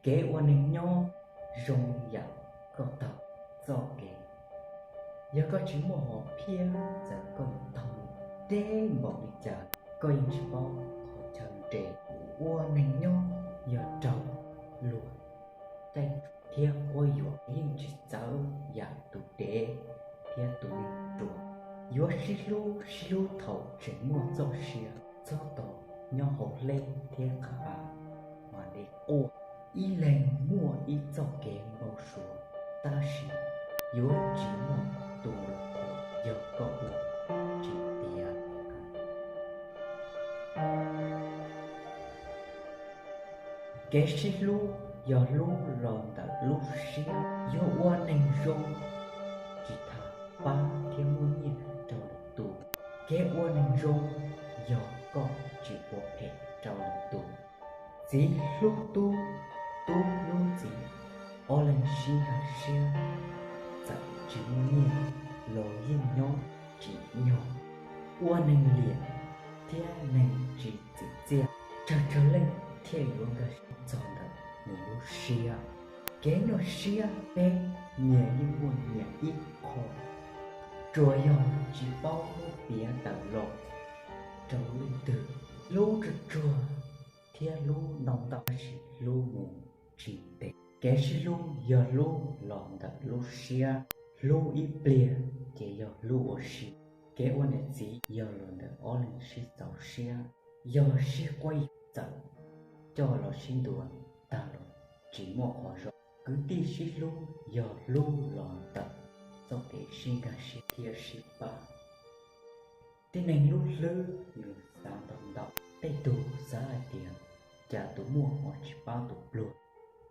Kev ua neeg nyob zoo yam koj taug txoj kev. Yog koj tsis muaj hom phiaj, txawm koj yuav taug deb npaum li cas, koj yeej tsis paub qhov chaw nres. Ua neeg nyob yog raug luag caij thiab quab yuam, yeej tsis txawv yam tus dev thiab tus neeg ruam. Yuav sib hlub, sib hlub thaum tseem muaj txoj sia, txhob tos nyob hauv hleb thiab qab av mam li quaj. Ib leeg muaj ib txoj kev npau suav, tab sis yuav tsis muaj tus los khuam yog koj ua tsis tiav. Kev sib hlub yog hlub los ntawm lub siab, yog ua neeg zoo tsis tham pab thiab muab nyiaj rau lwm tus. Kev ua neeg zoo yog koj tsis ua phem rau lwm tus. Txiv hlub tub, tub hlub txiv, ob leeg sib nkag siab, txawm tsis muaj nyiaj los yeej nyob tsim nyog. Ua neeg liam thiab neeg tsis txim txiaj, tsawg tsawg leej thiaj yuav nkag siab txog ntawm nws lub siab. Kev nyuaj siab peb nyias yeej muaj nyias ib qho, tsuas yog tsis paub muab piav tawm los rau leej twg. Hlub tsuag tsuag thiab hlub ntau ntau, tab sis hlub mus tsis ntev. Kev sib hlub yog hlub los ntawm lub siab, hlub ib pliag ces yog hlub ua si. Kev ua niam txiv yog los ntawm ob leeg sib txaus siab, yog sib quab yuam txawm coj los sib ntuas tag los tsis muaj qhov zoo. Kwv tij sib hlub yog hlub los ntawm txoj kev sib nkag siab thiab sib pab. Tib neeg lub hlwb nws xav ntau ntau, tej tug xav hais tias cas tus muaj ho tsis pab tus pluag,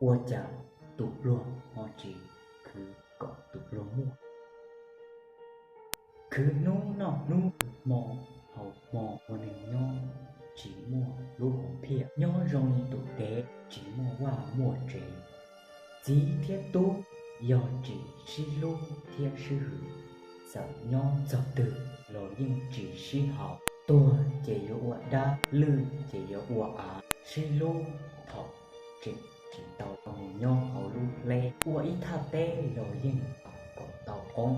ua cas tus pluag ho tsis khwv kom tus pluag muaj. Khwv hnub noj hnub, hmo haus hmo, ua neeg nyob tsis muaj lub hom phiaj, nyob zoo li tus dev tsis muaj vaj muaj tsev. Txiv thiab tub yog tsis sib hlub thiab sib hwm, txawm nyob txog twg los yeej tsis sib haum. Tuag ces yuav ua dab, lwj ces yuav ua av, sib hlub thaum tseem tsis tau mus nyob hauv lub hleb, ua ib thaj teb los yeej kom tau qoob.